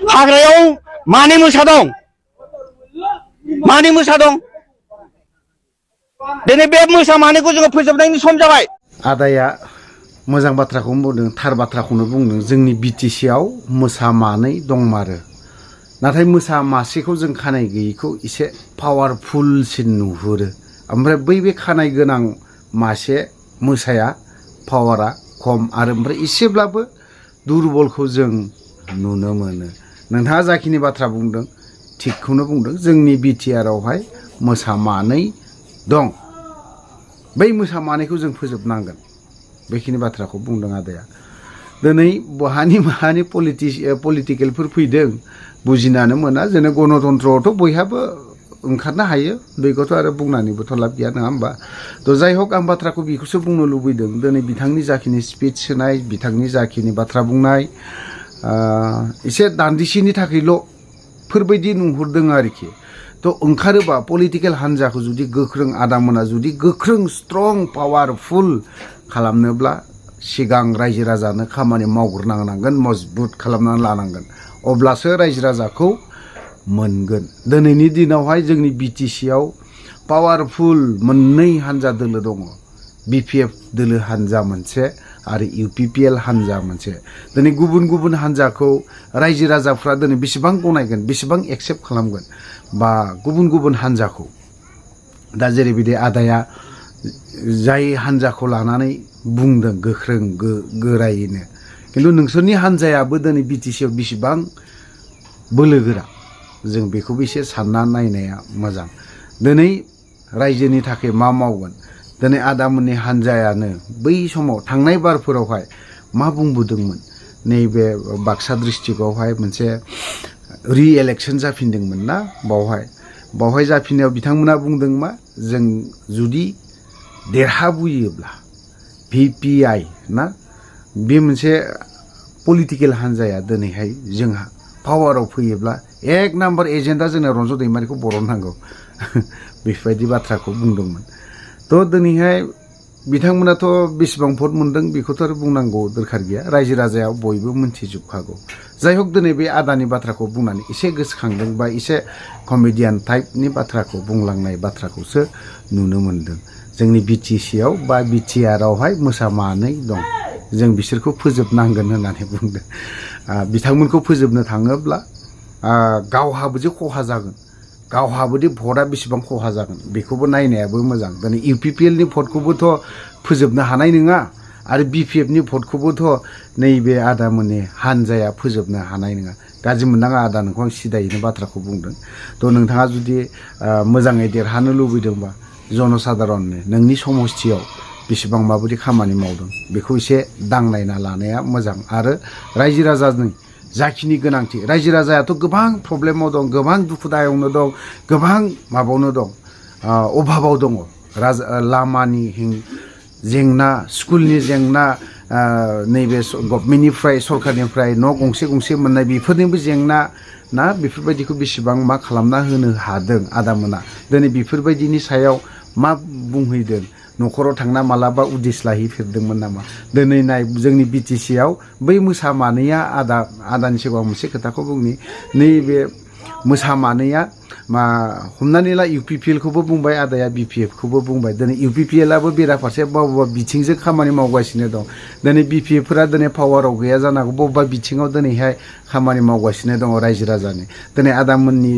हाग्रायाव मानि मोसा दं मानि मोसा दं दिनै बे मोसा मानिखौ जोङो फोजोबनायनि सम जाबाय आदाया मोजां बाथ्राखौनो बुंदों थार बाथ्राखौनो बुंदों जोंनि बिटिसि आव मोसा मानै दंमारो नाथाय मोसा मासेखौ जों खानाय गैयैखौ एसे पावारफुलसिन नुहुरो ओमफ्राय बे खानाय गोनां मासे मोसाया पावारा खम आरो ओमफ्राय एसेब्लाबो दुरबलखौ जों नुनो मोनो नोंथाङा जाखिनि बाथ्रा बुंदों थिगखौनो बुंदों जोंनि बिटिआर आवहाय मोसा मानै दं बै मोसा मानैखौ जों फोजोबनांगोन बेखिनि बाथ्राखौ बुंदों आदाया दिनै बहानि पलिटिकेलफोर फैदों बुजिनानो मोना जोंनो गणतन्त्रआवथ' बयहाबो ओंखारनो हायो बेखौथ' आरो बुंनानैबोथ' लाब गैया नङा होमबा थ' जाय हक आं बाथ्राखौ बेखौसो बुंनो लुबैदों दिनै बिथांनि जाखिनि स्पिच होनाय बिथांनि जाखिनि बाथ्रा बुंनाय एसे दान्दिसेनि थाखायल' फोरबायदि नुहुरदों आरोखि थ' ओंखारोबा पलिटिकेल हान्जाखौ जुदि गोख्रों आदामोना जुदि गोख्रों स्ट्रं पावारफुल खालामनोब्ला सिगां रायजो राजानो खामानि मावग्रोनांगोन मजबुत खालामनानै लानांगोन अब्लासो रायजो राजाखौ मोनगोन दिनैनि दिनावहाय जोंनि बिटिसि आव पावारफुल मोननै हान्जा दोलो दङ बिपिएफ दोलो हान्जा मोनसे आरो इउपिपिएल हान्जा मोनसे दिनै गुबुन गुबुन हान्जाखौ रायजो राजाफ्रा दिनै बेसेबां गनायगोन बेसेबां एक्सेप्ट खालामगोन बा गुबुन गुबुन हान्जाखौ दा जेरैबायदि आदाया जाय हान्जाखौ लानानै बुंदों गोख्रों गोरायैनो खिन्थु नोंसोरनि हान्जायाबो दिनै बिटिसि आव बेसेबां बोलोगोरा जों बेखौबो एसे सानना नायनाया मोजां दिनै रायजोनि थाखाय मा मावगोन दिनै आदामोननि हान्जायानो बै समाव थांनाय बारफोरावहाय मा बुंबोदोंमोन नैबे बाक्सा डिस्ट्रिक्टआवहाय मोनसे रि इलेक्शन जाफिनदोंमोन ना बावहाय जाफिननायाव बिथांमोना बुंदों मा जों जुदि देरहाबोयोब्ला भिपिआइ ना बे मोनसे पलिटिकेल हान्जाया दिनैहाय जोंहा पावाराव फैयोब्ला एक नाम्बार एजेन्डा जोंना रन्जन दैमारिखौ बरननांगौ बेफोरबायदि बाथ्राखौ बुंदोंमोन थ' दिनैहाय बिथांमोनाथ' बेसेबां भट मोनदों बेखौथ' आरो बुंनांगौ दरखार गैया रायजो राजाया बयबो मोनथिजोबखागौ जाय हक दिनै बे आदानि बाथ्राखौ बुंनानै एसे गोसोखांदों बा एसे कमेडियान टाइपनि बाथ्राखौ बुंलांनाय बाथ्राखौसो नुनो मोनदों जोंनि बिटिसि आव बा बिटिआर आवहाय मोसा मानै दं जों बिसोरखौ फोजोबनांगोन होननानै बुंदों बिथांमोनखौ फोजोबनो थाङोब्ला गावहाबो जे खहा जागोन गावहाबोदि भटआ बेसेबां खहा जागोन बेखौबो नायनायाबो मोजां दिनै इउपिपिएलनि भटखौबोथ' फोजोबनो हानाय नङा आरो बिपिएफनि भटखौबोथ' नैबे आदामोननि हान्जाया फोजोबनो हानाय नङा गाज्रि मोननाङा आदा नोंखौ आं सिदायैनो बाथ्राखौ बुंदों थ' नोंथाङा जुदि मोजाङै देरहानो लुबैदोंबा जनसाधारननो नोंनि समस्थियाव बेसेबां माबायदि खामानि मावदों बेखौ एसे दांनायना लानाया मोजां आरो रायजो राजानि जाखिनि गोनांथि रायजो राजायाथ' गोबां प्रब्लेमाव दं गोबां दुखु दाहायावनो दं गोबां माबायावनो दं अभाबाव दङ लामानि जेंना स्कुलनि जेंना नैबे गभर्नमेन्टनिफ्राय सरकारनिफ्राय न' गंसे गंसे मोननाय बेफोरनिबो जेंना ना बेफोरबायदिखौ बेसेबां मा खालामना होनो हादों आदामोना दिनै बेफोरबायदिनि सायाव मा बुंहैदों न'खराव थांना मालाबा उदिस लाहैफेरदोंमोन नामा दिनै नाय जोंनि बिटिसि आव बै मोसा मानैया आदानि सिगाङाव मोनसे खोथाखौ बुंनि नैबे मोसा मानैया मा हमनानै ला इउपिपिएलखौबो बुंबाय आदाया बिपिएफखौबो बुंबाय दिनै इउपिपिएलआबो बेराफारसे बबेबा बिथिंजों खामानि मावगासिनो दं दिनै बिपिएफफोरा दिनै पावाराव गैया जानांगौ बबेबा बिथिङाव दिनैहाय खामानि मावगासिनो दङ रायजो राजानि दिनै आदामोननि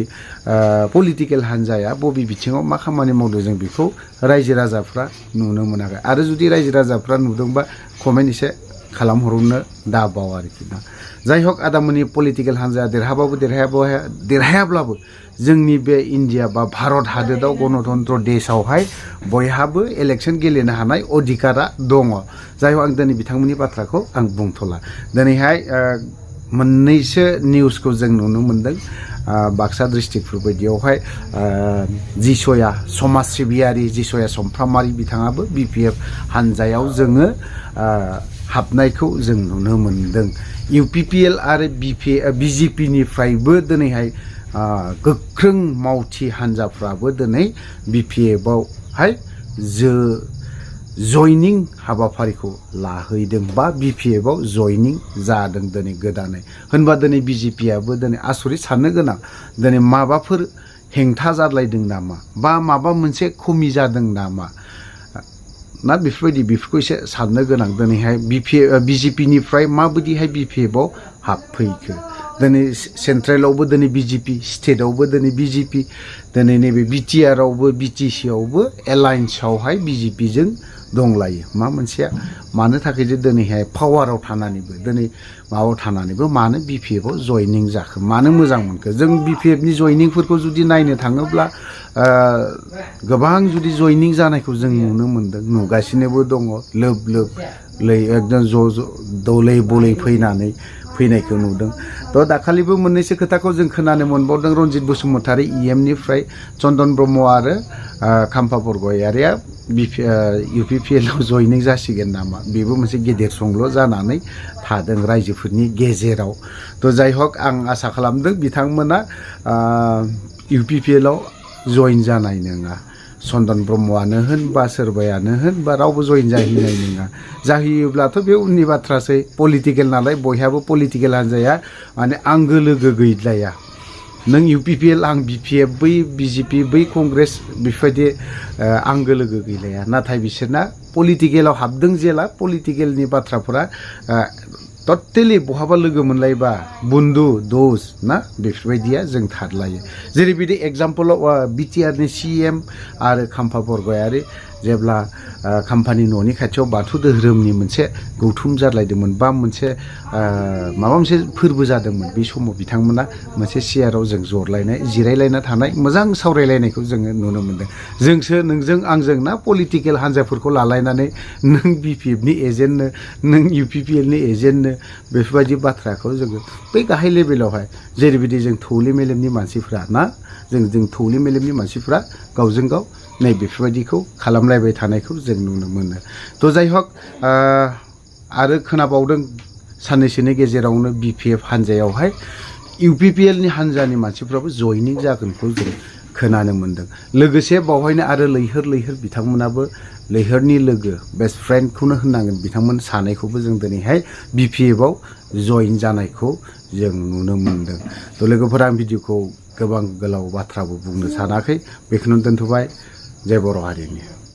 पलिटिकेल हान्जाया बबे बिथिङाव मा खामानि मावदों जों बेखौ रायजो राजाफ्रा नुनो मोनाखै आरो जुदि रायजो राजाफ्रा नुदोंबा कमेन्ट एसे खालामहरनो दाबाव आरोखि ना जाय हक आदामोननि पलिटिकेल हान्जाया देरहायाब्लाबो जोंनि बे इन्डिया बा भारत हादोराव गणतन्त्र देशआवहाय बयहाबो इलेक्शन गेलेनो हानाय अधिकारा दङ जाय हक आं दिनै बिथांमोननि बाथ्राखौ आं बुंथ'ला दिनैहाय मोननैसो निउसखौ जों नुनो मोनदों बाक्सा डिस्ट्रिक्टफोर बायदियावहाय जिसया समाज सिबियारि जिसया समफ्रामारि बिथाङाबो बिपिएफ हान्जायाव जोङो हाबनायखौ जों नुनो मोनदों इउपिपिएल आरो बिजेपिनिफ्रायबो दिनैहाय गोख्रों मावथि हान्जाफ्राबो दिनै बिपिएफआवहाय जयनिं हाबाफारिखौ लाहैदों बा BPF आव जयनिं जादों दिनै गोदानै होनबा दिनै BJP आबो दिनै आसरित साननो गोनां दिनै माबाफोर हेंथा जालायदों नामा बा माबा मोनसे खमि जादों नामा ना बेफोरखौ एसे साननो गोनां दिनैहाय BJP निफ्राय माबायदिहाय BPF आव हाबफैखो दिनै सेन्ट्रेलावबो दिनै BJP स्टेटआवबो दिनै BJP दिनै नैबे BTR आवबो BTC आवबो एलायन्सआवहाय BJP जों दंलायो मा मोनसेया मानो थाखाय जे दिनैहाय पावाराव थानानैबो दिनै माबायाव थानानैबो मानो BPF आव जयनिं जाखो मानो मोजां मोनखो जों BPF नि जयनिंफोरखौ जुदि नायनो थाङोब्ला गोबां जुदि जयनिं जानायखौ जों नुनो मोनदों नुगासिनोबो दङ लोब लोब एकदम ज' दलै बलै फैनायखौ नुदों थ' दाखालिबो मोननैसो खोथाखौ जों खोनानो मोनबावदों रनजित बसुमतारी EM निफ्राय चन्दन ब्रह्म आरो खाम्फा बरगयारिया UPPL आव जयनिं जासिगोन नामा बेबो मोनसे गेदेर संल' जानानै थादों रायजोफोरनि गेजेराव थ' जाय हक आं आसा खालामदों बिथांमोना UPPL आव जयन जानाय नङा चन्दन ब्रह्मआनो होन बा सोरबायानो होन बा रावबो जयन जाहैनाय नङा जाहैयोब्लाथ' बे उननि बाथ्रासै पलिटिकेल नालाय बयहाबो पलिटिकेल हान्जाया माने आंगो लोगो गैलाया नों UPPL आं BPF बै BJP बै कंग्रेस बेफोरबायदि आंगो लोगो गैलाया नाथाय बिसोरना पलिटिकेलाव हाबदों जेला पलिटिकेलनि बाथ्राफोरा टटेलि बहाबा लोगो मोनलायबा बन्धु दोस्त ना बेफोरबायदिया जों थादलायो जेरैबायदि एग्जाम्पलाव BTR नि CM आरो खाम्फा बरगयारि जेब्ला खाम्फानि न'नि खाथियाव बाथौ धोरोमनि मोनसे गौथुम जालायदोंमोन बा मोनसे माबा मोनसे फोरबो जादोंमोन बे समाव बिथांमोना मोनसे सियाराव जों जलायनाय जिरायलायना थानाय मोजां सावरायलायनायखौ जोङो नुनो मोनदों जोंसो नोंजों आंजों ना पलिटिकेल हान्जाफोरखौ लालायनानै नों BPF नि एजेन्टनो नों UPPL नि एजेन्टनो बेफोरबायदि बाथ्राखौ जोङो बै गाहाय लेभेलावहाय जेरैबायदि जों थौले मेलेमनि मानसिफ्रा ना जों थौले मेलेमनि मानसिफ्रा गावजों गाव नै बेफोरबायदिखौ खालामलायबाय थानायखौ जों नुनो मोनो थ' जाय हक आरो खोनाबावदों साननैसोनि गेजेरावनो BPF हान्जायावहाय UPPL नि हान्जानि मानसिफ्राबो जयनिं जागोनखौ जों खोनानो मोनदों लोगोसे बावहायनो आरो लैहोर बिथांमोनाबो लैहोरनि लोगो बेस्ट फ्रेन्डखौनो होननांगोन बिथांमोन सानैखौबो जों दिनैहाय BPF आव जयन जानायखौ जों नुनो मोनदों थ' लोगोफोरा आं भिडिअखौ गोबां गोलाव बाथ्राबो बुंनो सानाखै बेखौनो दोनथ'बाय जय बर' हारिनि